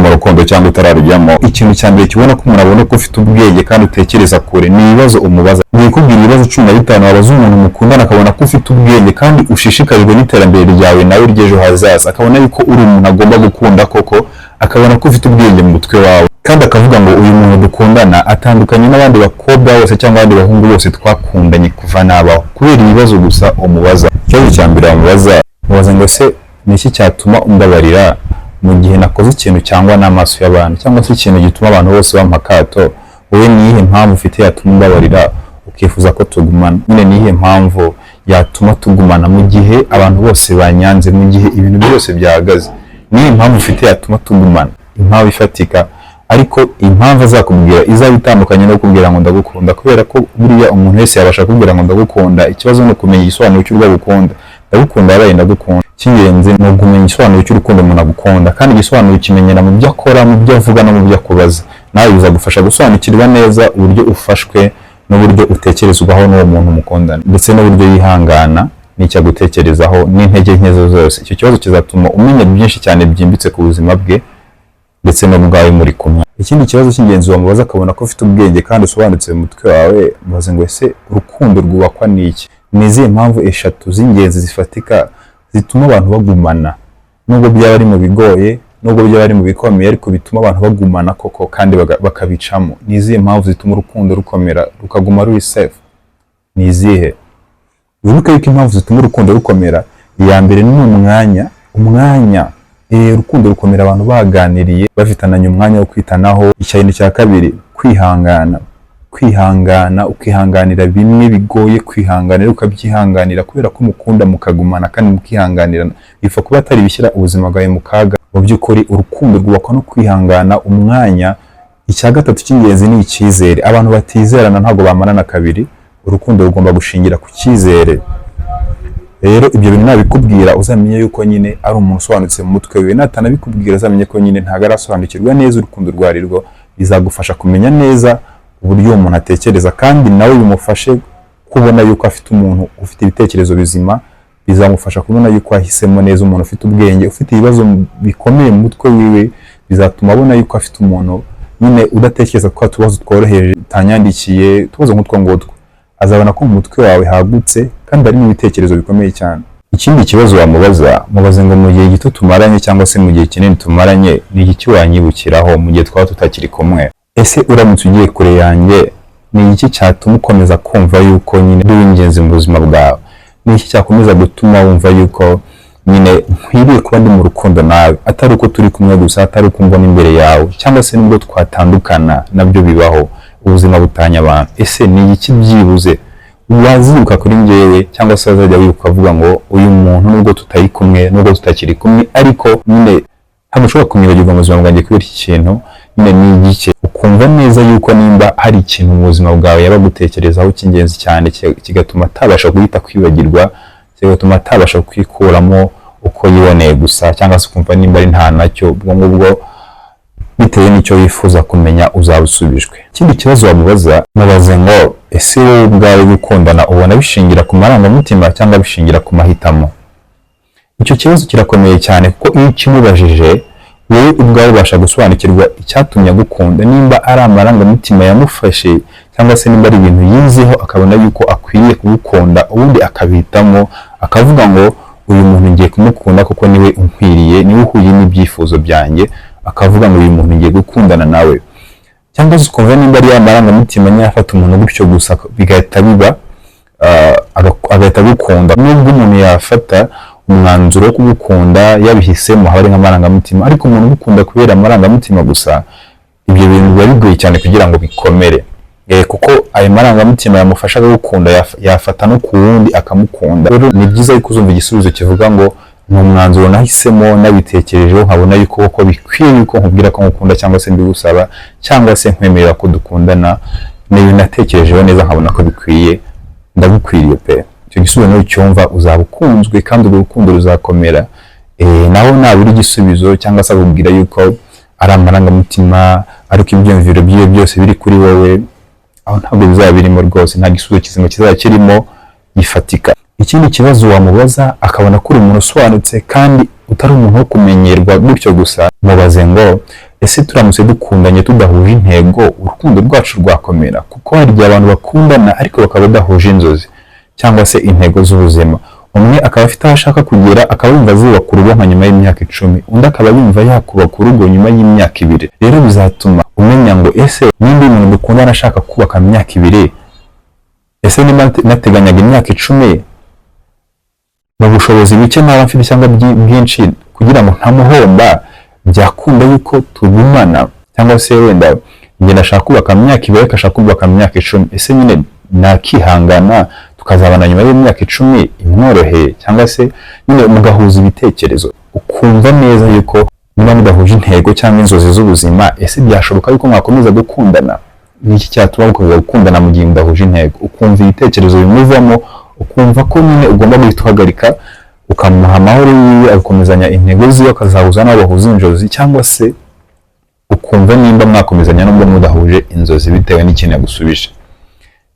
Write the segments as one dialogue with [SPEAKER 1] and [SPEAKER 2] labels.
[SPEAKER 1] mu rukundo cyangwa utararujyamo, ikintu cya mbere kibona ko umuntu abona ko ufite ubwenge kandi utekereza kure ni ibibazo umubaza. Ngiye kukubwira ibibazo 15 wabaza umuntu mukundana, akabona ko ufite ubwenge kandi ushishikajwe n'iterambere ryawe nawe ry'ejo hazaza, akabona yuko uri umuntu agomba gukunda koko, akabona ko ufite ubwenge mu mutwe wawe, kandi akavuga ngo uyu muntu dukundana atandukanye n'abandi bakobwa bose cyangwa abandi bahungu bose twakundanye kuva nabaho, kubera ibibazo gusa umubaza. Ikibazo cya mbere wamubaza, mubaza ngo: "Ese ni iki cyatuma umbabarira mu gihe nakoze ikintu cyangwa n'amaso y'abantu, cyangwa se ikintu gituma abantu bose bampa akato? Wowe ni iyihe mpamvu ufite yatuma umbabarira ukifuza ko tugumana? Nyine ni iyihe mpamvu yatuma tugumana mu gihe abantu bose banyanze, mu gihe ibintu byose byahagaze? Ni iyihe mpamvu ufite yatuma tugumana?" Impamvu ifatika, ariko impamvu azakubwira izaba itandukanye no kukubwira ngo "ndagukunda", kubera ko buriya umuntu wese yabasha kukubwira ngo "ndagukunda". Ikibazo ni ukumenya igisobanuro cy'urwo agukunda. Ndagukunda yabaye ndagukunda. Icy'ingenzi ni ukumenya igisobanuro cy'urukundo umuntu agukunda, kandi igisobanuro ukimenyera mu byo akora, mu byo avuga no mu byo akubaza. Nawe bizagufasha gusobanukirwa neza uburyo ufashwe n'uburyo utekerezwaho n'uwo muntu mukundana, ndetse n'uburyo yihangana n'icyo agutekerezaho n'intege nke ze zose. Icyo kibazo kizatuma umenya byinshi cyane byimbitse ku buzima bwe ndetse n'ubwawe muri kumwe. Ikindi kibazo cy'ingenzi wamubaza akabona ko ufite ubwenge kandi usobanutse mu mutwe wawe, mubaze ngo: "Ese urukundo rwubakwa n'iki? Ni izihe mpamvu eshatu z'ingenzi zifatika zituma abantu bagumana, nubwo byaba ari mu bigoye, nubwo byaba ari mu bikomeye, ariko bituma abantu bagumana koko kandi bakabicamo? Ni izihe mpamvu zituma urukundo rukomera, rukaguma ruri safe? Ni izihe?" Wibuke yuko impamvu zituma urukundo rukomera, iya mbere ni umwanya. Umwanya, urukundo rukomera abantu baganiriye, bafitananye umwanya wo kwitanaho. Ikintu cya kabiri, kwihangana. Kwihangana, ukihanganira bimwe bigoye kwihanganira, ukabyihanganira kubera ko mukunda, mukagumana kandi mukihanganirana, bipfa kuba atari ibishyira ubuzima bwawe mu kaga. Mu by'ukuri urukundo rwubakwa no kwihangana, umwanya. Icya gatatu cy'ingenzi ni icyizere. Abantu batizerana ntabwo bamarana kabiri. Urukundo rugomba gushingira ku cyizere. Rero ibyo bintu nabikubwira, uzamenye yuko nyine ari umuntu usobanutse mu mutwe we. Natanabikubwira, uzamenye ko nyine ntabwo arasobanukirwa neza urukundo rwo ari rwo. Bizagufasha kumenya neza uburyo uwo muntu atekereza, kandi nawe bimufashe kubona yuko afite umuntu ufite ibitekerezo bizima. Bizamufasha kubona yuko ahisemo neza umuntu ufite ubwenge, ufite ibibazo bikomeye mu mutwe wiwe. Bizatuma abona yuko afite umuntu nyine udatekereza ko utubazo tworoheje utanyandikiye, utubazo nk'utwo ngutwo. Azabona ko mu mutwe wawe hagutse kandi harimo ibitekerezo bikomeye cyane. Ikindi kibazo wamubaza, mubaze ngo: "Mu gihe gito tumaranye cyangwa se mu gihe kinini tumaranye, ni iki wanyibukiraho mu gihe twaba tutakiri kumwe? Ese uramutse ugiye kure yanjye, ni iki cyatuma ukomeza kumva yuko nyine ndi uw'ingenzi mu buzima bwawe? Ni iki cyakomeza gutuma wumva yuko nyine nkwiriye kuba ndi mu rukundo nawe, atari uko turi kumwe gusa, atari uko mbona imbere yawe, cyangwa se nubwo twatandukana, nabyo bibaho, ubuzima butanya abantu? Ese ni iki byibuze wazibuka kuri njyewe, cyangwa se wazajya wibuka ukavuga ngo uyu muntu nubwo tutari kumwe, nubwo tutakiri kumwe, ariko nyine ntabwo ushobora kumwibagirwa mu buzima bwanjye kubera iki kintu? Nyine ni igike?" Ukumva neza yuko nimba hari ikintu mu buzima bwawe yaba agutekerezaho cy'ingenzi cyane, kigatuma atabasha guhita kwibagirwa, kigatuma atabasha kwikuramo uko yiboneye gusa, cyangwa se ukumva nimba ari nta nacyo, ubwo ngubwo bitewe n'icyo wifuza kumenya uzaba usubijwe. Ikindi kibazo wamubaza, mubaze ngo: "Ese wowe ubwawe gukundana ubona bishingira ku marangamutima cyangwa bishingira ku mahitamo?" Icyo kibazo kirakomeye cyane, kuko iyo ukimubajije, wowe ubwawe ubasha gusobanukirwa icyatumye agukunda, nimba ari amarangamutima yamufashe, cyangwa se nimba ari ibintu yizeho akabona yuko akwiriye kugukunda, ubundi akabihitamo, akavuga ngo uyu muntu ngiye kumukunda kuko niwe unkwiriye, niwe uhuye n'ibyifuzo byanjye, akavuga ngo uyu muntu ngiye gukundana nawe. Cyangwa se ukumva nimba ari ya marangamutima nyine afata umuntu gutyo gusa bigahita biba, agahita agukunda. Nubwo umuntu yafata umwanzuro wo kugukunda yabihisemo, haba ari nk'amarangamutima, ariko umuntu ugukunda kubera amarangamutima gusa, ibyo bintu biba bigoye cyane kugira ngo bikomere, kuko ayo marangamutima yamufasha gukunda yafata no ku wundi akamukunda. Rero ni byiza yuko uzumva igisubizo kivuga ngo ni umwanzuro nahisemo nabitekerejeho, nkabona yuko koko bikwiye yuko nkubwira ko ngukunda, cyangwa se mbigusaba, cyangwa se nkwemerera ko dukundana. Ni ibintu natekerejeho neza, nkabona ko bikwiye, ndagukwiriye pe. Icyo gisubizo nucyumva uzaba ukunzwe kandi urwo rukundo ruzakomera. Naho nabura igisubizo, cyangwa se akubwira yuko ari amarangamutima ariko ibyiyumviro byiwe byose biri kuri wowe, aho ntabwo bizaba birimo rwose, nta gisubizo kizima kizaba kirimo gifatika. Ikindi kibazo wamubaza akabona ko uri umuntu usobanutse kandi utari umuntu wo kumenyerwa gutyo gusa, mubaze ngo Ese turamutse dukundanye tudahuje intego, urukundo rwacu rwakomera? Kuko hari igihe abantu bakundana ariko bakaba badahuje inzozi cyangwa se intego z'ubuzima. Umwe akaba afite aho ashaka kugera, akaba yumva azubaka urugo nka nyuma y'imyaka 10, undi akaba yumva yakubaka urugo nyuma y'imyaka 2. Rero bizatuma umenya ngo: ese nimba umuntu dukundana ashaka kubaka mu myaka 2, ese niba nateganyaga imyaka 10, mu bushobozi buke naba mfite cyangwa bwinshi, kugira ngo ntamuhomba, byakunda yuko tugumana? Cyangwa se wenda njye ndashaka kubaka mu myaka 2, ariko ashaka kubaka mu myaka 10, ese nyine nakihangana tukazabana nyuma y'imyaka 10 imworoheye? Cyangwa se nyine mugahuza ibitekerezo, ukumva neza yuko niba mudahuje intego cyangwa inzozi z'ubuzima, ese byashoboka yuko mwakomeza gukundana? Ni iki cyatuma mukomeza gukundana mu gihe mudahuje intego? Ukumva ibitekerezo bimuvamo, ukumva ko nyine ugomba guhita uhagarika, ukamuha amahoro yiwe, agakomezanya intego ziwe, akazahuza n'abo bahuza inzozi, cyangwa se ukumva nimba mwakomezanya nubwo mudahuje inzozi, bitewe n'ikintu yagusubije.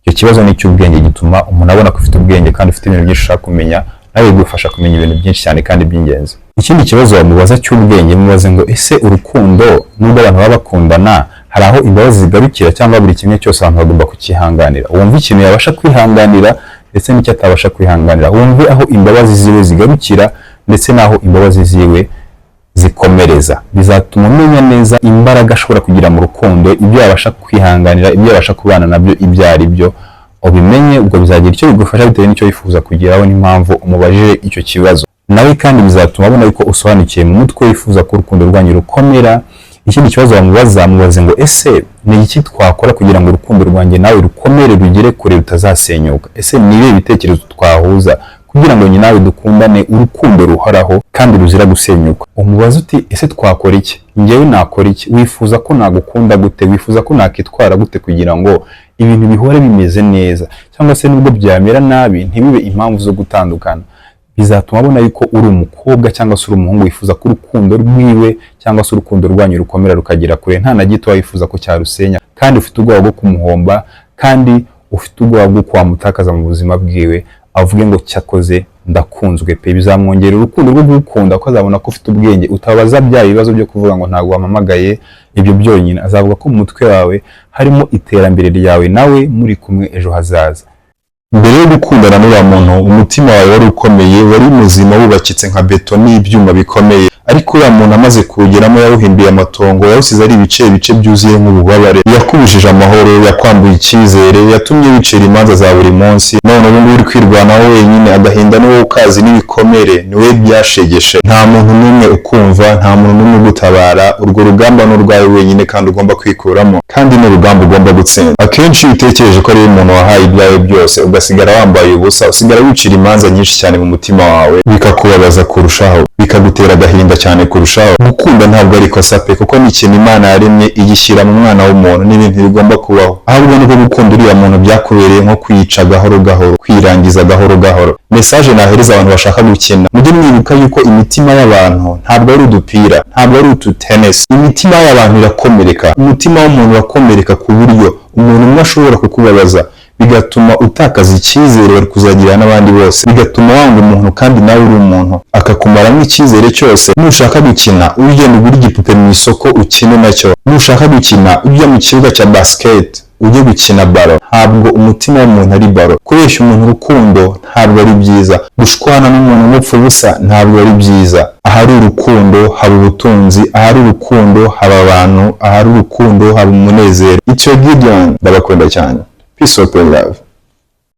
[SPEAKER 1] Icyo kibazo ni icy'ubwenge, gituma umuntu abona ko ufite ubwenge kandi ufite ibintu byinshi ushaka kumenya, nawe bigufasha kumenya ibintu byinshi cyane kandi by'ingenzi. Ikindi kibazo wamubaza cy'ubwenge, mubaze ngo: ese urukundo, nubwo abantu baba bakundana, hari aho imbabazi zigarukira, cyangwa buri kimwe cyose abantu bagomba kucyihanganira? Wumve ikintu yabasha kwihanganira ndetse n'icyo atabasha kwihanganira. Wumve aho imbabazi ziwe zigarukira ndetse n'aho imbabazi ziwe zikomereza. Bizatuma umenya neza imbaraga ashobora kugira mu rukundo, ibyo yabasha kwihanganira, ibyo yabasha kubana nabyo ibyo ari byo, ubimenye. Ubwo bizagira icyo bigufasha bitewe n'icyo wifuza kugeraho n'impamvu umubajije icyo kibazo. Nawe kandi bizatuma abona yuko usobanukiye mu mutwe, wifuza ko urukundo rwanyu rukomera. Ikindi kibazo wamubaza, mubaze ngo: ese ni iki twakora kugira ngo urukundo rwanjye nawe rukomere, rugere kure, rutazasenyuka? Ese ni ibihe bitekerezo twahuza kugira ngo njye nawe dukundane urukundo ruhoraho kandi ruzira gusenyuka? Umubaze uti: ese twakora iki? Njyewe nakora iki? Wifuza ko nagukunda gute? Wifuza ko nakitwara gute kugira ngo ibintu bihore bimeze neza, cyangwa se nubwo byamera nabi ntibibe impamvu zo gutandukana? Bizatuma abona yuko uri umukobwa cyangwa se uri umuhungu wifuza ko urukundo rwiwe cyangwa se urukundo rwanyu rukomera rukagera kure, nta na gito wifuza ko cyarusenya, kandi ufite ubwoba bwo kumuhomba, kandi ufite ubwoba bw'uko wamutakaza mu buzima bwiwe. Avuge ngo: cyakoze ndakunzwe pe! Bizamwongerera urukundo rwo gukunda, ko azabona ko ufite ubwenge, utabaza bya bibazo byo kuvuga ngo ntabwo wampamagaye. Ibyo byonyine azavuga ko mu mutwe wawe harimo iterambere ryawe nawe muri kumwe ejo hazaza.
[SPEAKER 2] Mbere yo gukundana n'uriya muntu, umutima wawe wari ukomeye, wari muzima, wubakitse nka beto n'ibyuma bikomeye. Ariko uriya muntu amaze kuwugeramo, yawuhinduye amatongo, yawusize ari ibice bice byuzuye nk'ububabare. Yakubujije amahoro, yakwambuye icyizere, yatumye wicira imanza za buri munsi. None ubu ngubu uri kwirwanaho wenyine. Agahinda ni wowe ukazi, n'ibikomere ni wowe byashegeshe. Nta muntu n'umwe ukumva, nta muntu n'umwe ugutabara. Urwo rugamba ni urwawe wenyine kandi ugomba kwikuramo, kandi ni urugamba ugomba gutsinda. Akenshi iyo utekereje ko ari umuntu wahaye ibyawe byose, ugasigara wambaye ubusa, usigara wicira imanza nyinshi cyane mu mutima wawe, bikakubabaza kurushaho, bikagutera agahinda cyane kurushaho. Gukunda ntabwo ari ikosa pe, kuko ni ikintu Imana yaremye igishyira mu mwana w'umuntu, ni ibintu bigomba kubaho. Ahubwo nuko gukunda uriya muntu byakubereye nko kwica gahoro gahoro, kwirangiza gahoro gahoro. Message nahereza abantu bashaka gukina: mujye mwibuka yuko imitima y'abantu ntabwo ari udupira, ntabwo ari ututenesi. Imitima y'abantu irakomereka. Umutima w'umuntu urakomereka ku buryo umuntu umwe ashobora kukubabaza, bigatuma utakaza icyizere wari kuzagira n'abandi bose, bigatuma wanga umuntu kandi nawe uri umuntu, akakumaramo icyizere cyose. Nushaka gukina, ujye ugenda ugura igipupe mu isoko ukine nacyo. Nushaka gukina, ujye mu kibuga cya basket, ujye gukina ballon. Ntabwo umutima w'umuntu ari ballon. Kubeshya umuntu urukundo ntabwo ari byiza. Gushwana n'umuntu umupfa ubusa ntabwo ari byiza. Ahari urukundo haba ubutunzi, ahari urukundo haba abantu, ahari urukundo haba umunezero. It's your Gideon, ndabakunda cyane. Peace up and love.